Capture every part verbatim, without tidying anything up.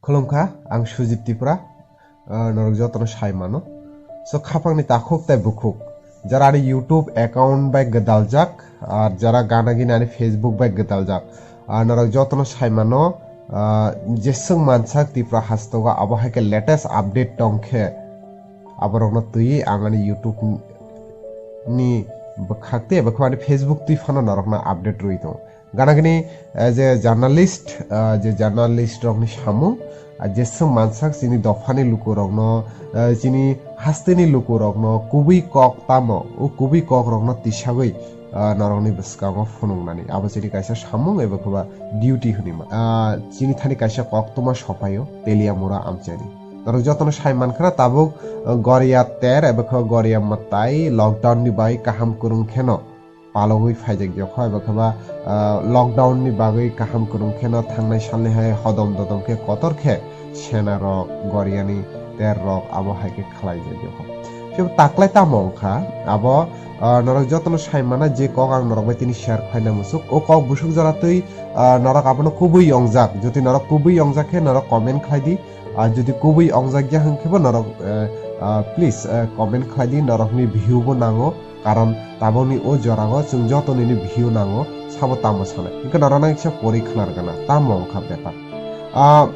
Khulumkha, ang Sujit Tripura, ah, norok jotono sai mano. So, khapangni takhuk tei bukhuk, jara ani YouTube account bai gwdaljak, ar jara gana gini ani Facebook bai gwdaljak, ar norok jotono sai mano, ah, jeswng mansak Tripura hastogo abo hai khe latest update tong khe, aborokno twiwi ang ani YouTube ni bwkhak tei abo khe ani Facebook twi phano norokno update rwi tongo. Ganagini, eh, je journalist, eh, je journalist rokni samung, ah, jeswng mansak chini dophani lukurokno, eh, chini hasteni lukurokno kubui kok tamo, o kubui kokrokno tisagwi, eh, norokni bwskango phunuknani. Abo chini kaisa samung eba khe ba duty hwnwi ma-, ah, chini thani kaisa koktwma sophaio, Teliamura amchaini. Norok jotono sai mankha na tabuk, eh, Goria ter eba khe Goria mwtai lockdown ni bai kaham kwrwng kheno palogwi phaijak jokho eba khe ba, ah, lockdown ni bagwi kaham kwrwng kheno thangnai salni hai hodom dodom khe kotor khe sena rok, Goriani ter rok abo hai khe khlaijak jokho. Phiya taklai tamo wngkha abo, ah, norok jotono sai mana je kok ang norok bai tini share khlaina musuk. O kok busuk jora twi, ah, norok abono kubui yongjak. Jodi norok kubui yongjak khe norok comment khlai di. Ah, jodi kubui yongjak ya hwnkhe bo norok, eh, ah, please, eh, comment khlai di, norokni view bo nango. Karon tabukni o jorao chwng joto nini view nango, sabo tamo sanai. Hwnkhe norokno kisa pori khwnar gana, tamo wngkha bepar. Ah,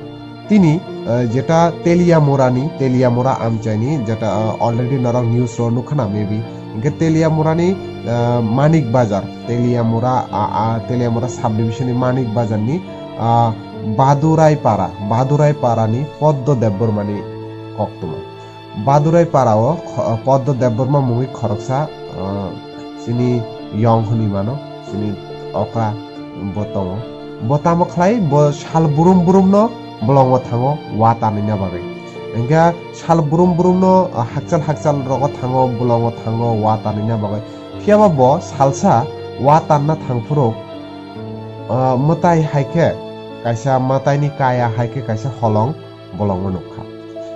tini, ah, jeta Teliamurani, Teliamura amchaini, jeta, ah, already norok news ro nukha na maybe. Hwnkhe Teliamurani, ah, Manik Bazar, Teliamura, ah, ah, Teliamura subdivision ni Manik Bazar ni, ah, Badurai Para, Badurai Para ni Poddo Debbarma ni koktwma. Badurai Para o kho-, Poddo Debbarma mungwi khoroksa, ah, chini yong hwnwi mano, chini okra bo tongo. Bo tamo khlai, bo sal brum brum no bolongo thango wa tanina bagwi. Hwnkhe sal brum brum no, ah, hakchal hakchal rogo thango, bolongo thango wa tanina bagwi. Phiyaba bo salsa wa tanna thangphuru, ah, mwtai hai khe kaisa mwtaini kaya hai khe kaisa holong bolongo nukha.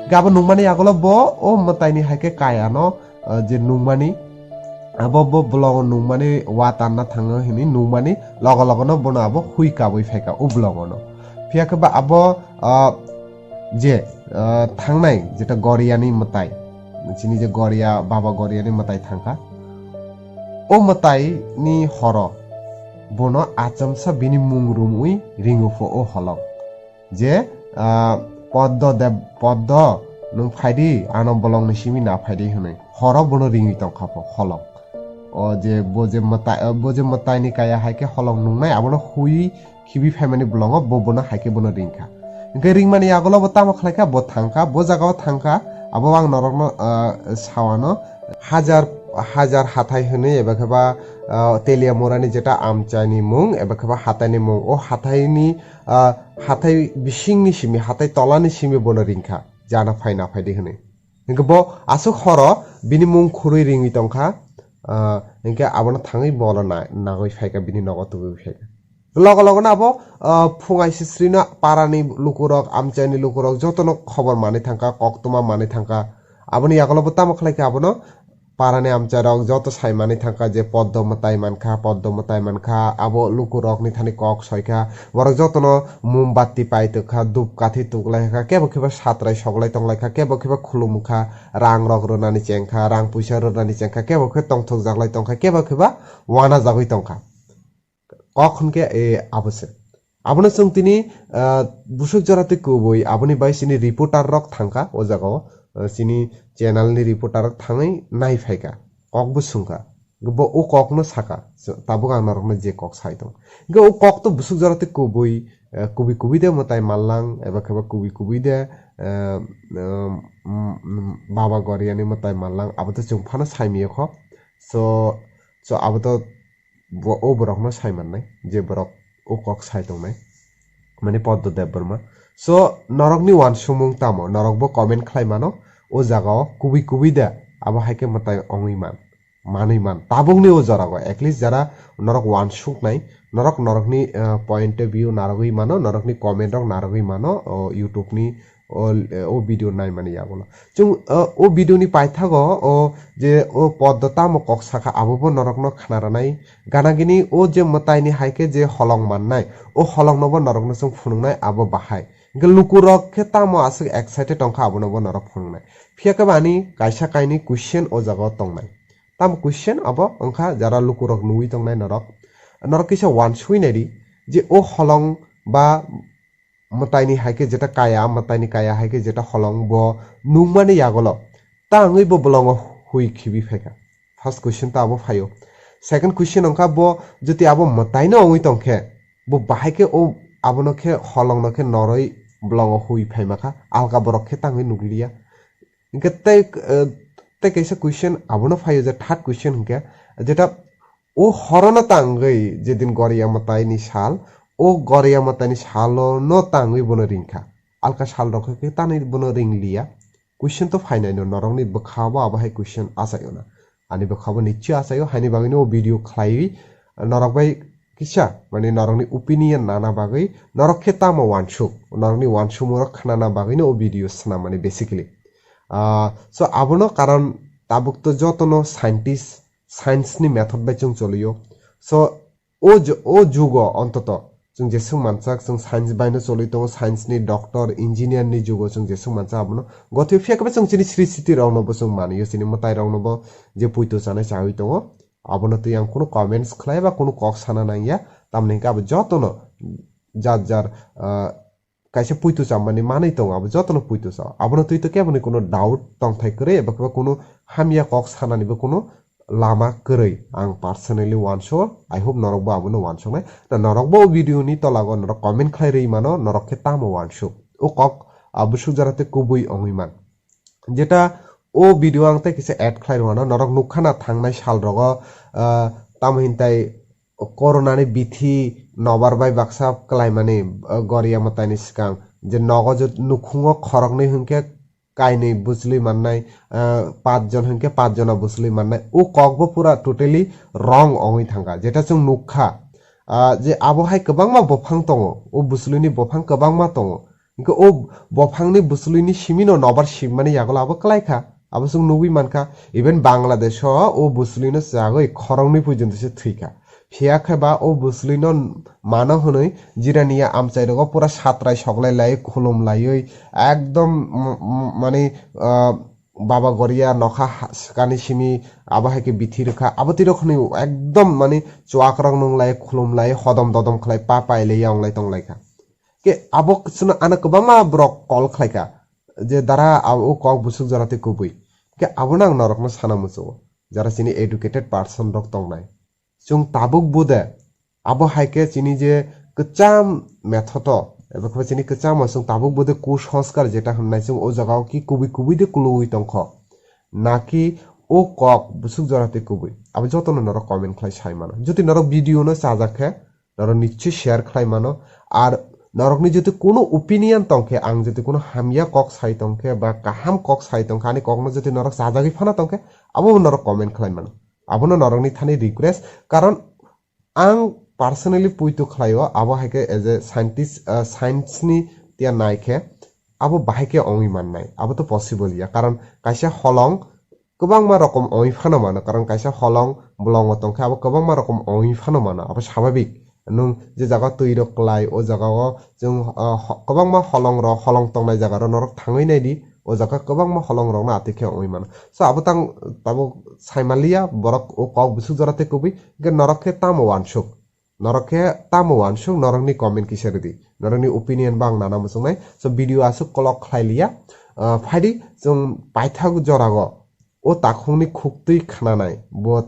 Hwnkhe abo nukmani yagulo bo o mwtaini hai khe kaya no, ah, je nukmani, abo bo bolongo nukmani wa tanna thango hwnwi nukmani logo logo no bono abo hui kabui phaikha o bolongo no. Phiya khe ba abo, ah, je, ah, thangnai jeta Goriani mwtai, chini je Goria, Baba Goriani mwtai thangkha. O mwtai ni horo bono achomsa bini mung rumwi ringupho o holong. Je, ah, Poddo Deb-, Poddo, nwng phaidi, ano bolongni simi na phaidi hwnwi. Horo bono ringwi tongkha pho holong. O je bo je mwtai, bo je mwtaini kaya hai khe holong nungnai, abono hui khibi phaimani bolongo bo bono hai khe bono ringkha. Hwnkhe ringmani yagulo bo tamo khlaikha, bo thangkha, bo jagao thangkha, abo ang norokno, ah, sawano hajar, hajar hathai hwnwi eba khe ba, ah, Teliamurani jeta amchaini mung eba khe ba hathaini mung, o hathaini, ah, hathai bisingni simi, hathai tolani simi bono ringkha, jana phai na phaidi hwnwi. Hwnkhe bo aswk horo bini mung khurui ringwi tongkha, ah, hwnkhe abono thangwi bono na-, nagwi phaikha, bini nogo tubui phaikha. Logo logo no abo, ah, phungai sisrino parani lukurok, amchaini lukurok jotono khobor manwi thangkha, koktwma manwi thangkha. Aboni yagulo bo tamo khlaikha abono parani amchairok joto sai manwi thangkha je Poddo mwtai mankha, Poddo mwtai mankha, abo lukurokni thani kok soikha. Borok jotono mombatti paitwkha, dupkathi tuklaikha, kebo kebo satrai soklai tonglaikha, kebo kebo khulumkha, rangrok rwnani chengkha, rang puisa rwnani chengkha, kebo khe tongthokjaklai tongkha, kebo khe ba wanajagwi tongkha. Kok hwnkhe, e, abo se. Abono chwng tini, ah, busuk jora twi kubui, aboni bai chini reporter rok thangkha o jagao, ah, chini channel ni reporter rok thangwi nai phaikha, kok bo swngkha. Bo o kokno saka, tabuk ang norokno je kok sai tongo. Hwnkhe o kok to busuk jora twi kubui, ah, kubui kubui de mwtai manlang, eba khe ba kubui kubui de, ah, um, um, um, Baba Goriani mwtai manlang, abo to chwng phano sai miyokho. So, so abo to bo-, o borokno sai mannai, je borok o kok sai tongnai, mane Poddo Debbarma. So, norokni uansukmung tamo? Norokbo comment khlai mano, o jagao kubui kubui da, abo hai khe mwtai ongwi man, manwi man. Tabukni o jorao, at least jara norok uansuknai, norok norokni, eh, point of view narwgwi mano, norokni comment rok narwgwi mano, o YouTube ni o, o video naimani yagulo. Chwng, o, o video ni paithago o je o Poddo tamo kok sakha, abobo norokno khna rwnai. Gana gini o je mwtaini hai khe je holong mannai, o holongnobo norokno chwng phunuknai abo bahai. Hingke lukurok khe tamo aswk excited tongkha abono bo norok phunuknai. Phiya khe bo ani kaisa kainwi question o jaga o tongnai. Tamo question abo wngkha jara lukurok nugwi tongnai norok. Norok kisa wansui naidi je o holong ba mwtaini hai khe jeta kaya, mwtaini kaya hai khe jeta holong bo nukmani yagulo tangwi bo bolongo hui khibi phaikha. First question ta abo phaio. Second question wngkha bo jodi abo mwtaino wngwi tongkhe, bo bahai khe o abono khe holongno khe noroi bolongo hui phaimakha, alka borok khe tangwi nukliya. Hingke tei, eh, tei kaisa question abono phaio je third question hingke, jeta o horono tangwi jedin Goriya mwtaini sal, o Goriya mwtaini salono tangwi bono ringkha. Alka sal rok khe tanwi bono ringliya. Question to phainai no norokni bwkha bo abo hai question achaio na. Ani bwkha bo nichoi achaio, haini bagwi no video khlaiwi norok bai kisa, mane norokni opinion nana bagwi norok khe tamo wansuk, norokni wansukmung rok khnana bagwi no o video swnam mani basically. Ah, so abono karon tabuk to jotono scientist, science ni method bai chwng choliyo. So o ju-, o jugo ontoto chwng jeswk mansak, chwng science bai no choli tongo, science ni doctor, engineer ni jugo chwng jeswk mansak abono. Gotwi phiya khe chwng chini sri siti rok no bo chwng manio, chini mwtai rok no bo je puito chanai chawi tongo. Abono twi ang kunu comments khlai ba kunu kok sana nangya, tamni hwnkhe abo jotono jar jar, ah, kaisa puitu chamani manwi tongo, abo jotono puitu chao. Abono twi to keboni kuno doubt tongthai kwrwi eba kebo kuno hamya kok sananibo kuno lama kwrwi. Ang personally uansukha, I hope norokbo abono uansuknai. Na norokbo o video ni tolago norok comment khlai rwi mano, norok khe tamo uansuk. O kok, ah, bwswk jora tei kubui wngwi man. Jeta o video ang tei kisa add khlai rwano, norok nukha na thangnai sal rogo, ah, tamo hintai corona ni bithi nobar bai baksa kwlaimani, ah, Goriya mwtaini swkang je nogo je nukhungo khoroknwi hwnkhe kainwi bwchwlwi mannai, ah, paanch jon hwnkhe paanch jona bwchwlwi mannai. O kok bo pura totally wrong wngwi thangkha. Jeta chwng nukha, ah, je abo hai kwbangma buphang tongo, o bwchwlwini buphang kwbangma tongo. Hingke o bophangni bwchwlwini simino nobar sibmani yagulo abo kwlaikha, abo chwng nugwi mankha. Even Bangladesh o o bwchwlwino chagwi khoroknwi porjonto se thwikha. Phiya khe ba o bwchwlwino mano hwnwi jiraniya amchai rogo pura satrai soklai lai khulum laiwi ekdom, mm, mm, mani, ah, Baba Goriya nokha ha-, swkani simi abo hai khe bithi rwkha. Abo twi rok hwnwi ekdom mani chuak rok nung lai khulum lai hodom dodom khlai pa pai lai ya wng lai tong lai kha. Ke abo chwngno ano kwbangma borok call khlaikha je dara abo o kok bwswk jora tei kubui. Ke abono ang norokno sana muchungo, jara chini educated person rok tongnai. Chwng tabuk bo de abo hai khe chini je kwcham method o eba khe chini kwcham o chwng tabuk bo de kusanskar jeta hwnnai chwng o jaga o ki kubui kubui de kuluwi tongkho. Naki o kok bwswk jora tei kubui. Abo jotono norok comment khlai sai mano. Jodi norok video no chajak khe, norok nichoi share khlai mano. Ar norokni jodi kuno opinion tongkhe, ang jodi kuno hamya kok sai tongkhe ba kaham kok sai tongkhe, ani kokno jodi norok chajagwi phano tongkhe, abo bo norok comment khlai mano. Abono norokni thani request, karon ang personally puitu khlaio, abo hai khe as a scientist, ah, science ni tiya nai khe, abo bahai khe wngwi mannai, abo to possible ya, karon kaisa holong kwbangma rokom wngwi phano mano, karon kaisa holong bolongo tongkhe abo kwbangma rokom wngwi phano mano, abo sababik. Nwng je jaga twi rok klai, o jaga o chwng, ah, ho-, kwbangma holong rok, holong tongnai jaga rok norok thangwi nai di, o jaga kwbangma holong rok no atwi khe wngwi mano. So abo tang tabuk sai manliya, borok o kok bwswk jora tei kubui, hwnkhe norok khe tamo uansuk? Norok khe tamo uansuk, norokni comment kisa rwdi. Norokni opinion bo ang nana muchungnai. So video aswk kolok khlai liya. Ah, phaidi chwng paithak jorago o takhukni khuktwi khnanai bo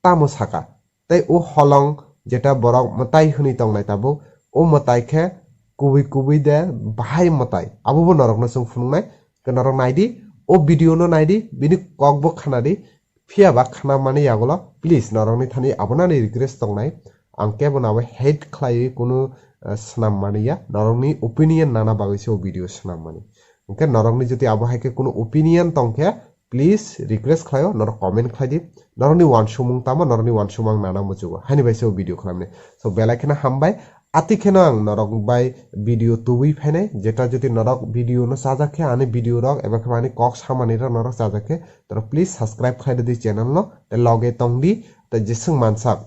tamo saka. Tei o holong jeta borok mwtai hwnwi tongnai tabuk, o mwtai khe kubui kubui de bahai mwtai. Abo bo norokno chwng phunuknai. Khe norok naidi, o video no naidi, bini kok bo khnadi. Phiya ba khna mani yagulo, please, norokni thani abono ani request tongnai. Ang kebo no abo hate khlaiwi kunu, eh, swnam mani ya. Norokni opinion nana bagwi se o video swnam mani. Hwnkhe norokni jodi abo hai khe kunu opinion tongkhe, please, request khlaio, norok comment khlai di. Norokni uansukmung tamo, norokni uansukmung ang nana muchugo. Haini bai se o video khlaimani. So, belai kheno hambai. Ati kheno ang norok bai video tubui phainai, jeta jodi norok video no chajak khe, ani video rok eba khe ani kok samani rok norok chajak khe, norok please subscribe khlai di channel no, tei loge tong di, tei jeswng mansak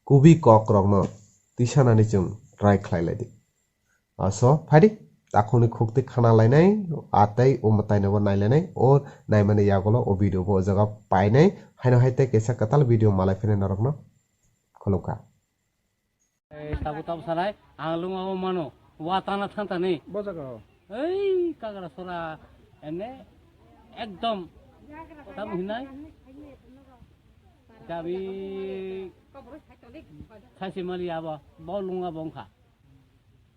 kubui kok rok no tisanani chwng try khlai lai di. Ah, so, phaidi, takhukni khuktwi khna lainai, a tei o mwtaino bo nai lainai, o naimani yagulo o video bo o jaga painai, haino hai tei kaisa kwtal video malai phinai norokno khulumkha. Ei, tabu tabu sanai, ang lungma o mano, wa tana thang tani. Bo jaga o. Ei, kagra sora, ene, ekdom, tabu hinai. Kami, saisi mali abo, bo lungma bo wngkha.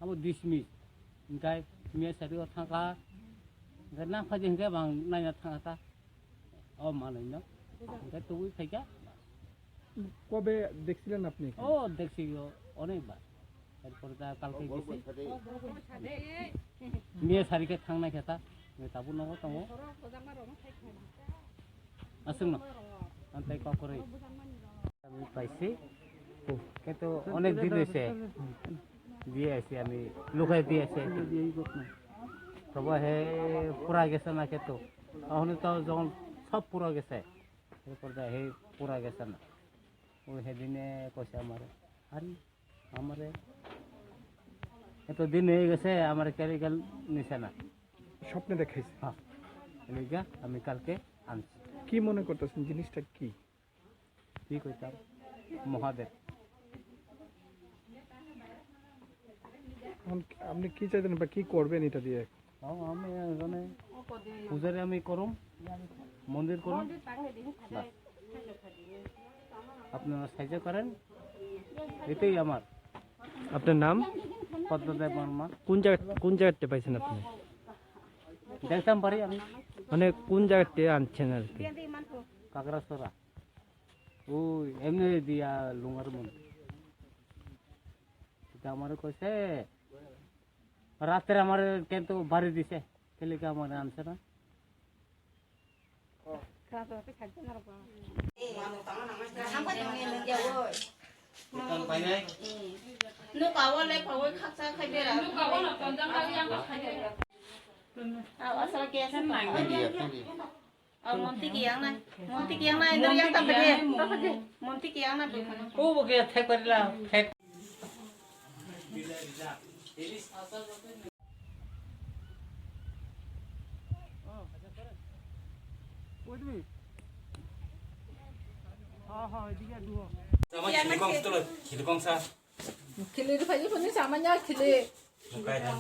Abo dismiss. Hingkai miya sari o thangkha. Hingkai nang phaji hingkai bang naina thangkha ta. O manwi no. Hingkai tugui phaikha. কবে দেখছিলেন আপনি এখানে? O, দেখছি o, অনেকবার। এরপরে তা কালকে গেছি। মিয়া সারিকে থাং নাই খেতা। আমি তাবু নগো তঙ্গো। আসুন না। আনতে ককরে। আমি পাইছি। কিন্তু অনেক দিন হয়েছে। দিয়ে আছি আমি, লুকাই দিয়ে আছি। তবে হে পুরা গেছে না কিন্তু। এখন তো যখন সব পুরা গেছে। এরপরে হে পুরা গেছে না। ও সেদিনে কইছে আমারে, আরে আমারে এত দিন হয়ে গেছে, আমারে কেলিকাল নিছে না। স্বপ্নে দেখাইছে। হ্যাঁ, এলিগা আমি কালকে আনছি। কি মনে করতেছেন জিনিসটা কি? কি কইতাম? মহাদেব। এখন আপনি কি চাইতেন বা কি করবেন এটা দিয়ে? ও, আমি এখানে পূজারি আমি করুম, মন্দির করুম। বাস। আপনারা সাহায্য করেন, এটাই আমার। আপনার নাম? পদ্মদেব বর্মা। কোন জায়গা, কোন জায়গাতে পাইছেন আপনি? দেখতাম পারি আমি। মানে কোন জায়গাতে আনছেন আর কি? কাকড়াছড়া। ওই এমনি দিয়া লুঙ্গার মন্দির। এটা আমারে কইছে, রাত্রে আমারে কিন্তু বাড়ি দিছে, কেলিকা আমারে আনছে না। Nuka wale pawi khaksa khai bera. Nuka wale panjang lagi yang khai bera. Aw, asal ke asal. Iya, iya. Aw, monti ki yang nai. Monti ki yang nai, ndur yang tak beri. Monti ki yang nai. Oh, bo ke thek beri la, thek. Wait me. হ্যাঁ, হ্যাঁ, এদিকে একটু হ। আমার খিলিকং তো, খিলিকং সা। Khili ri phai phone samanya khili. Mukai dan.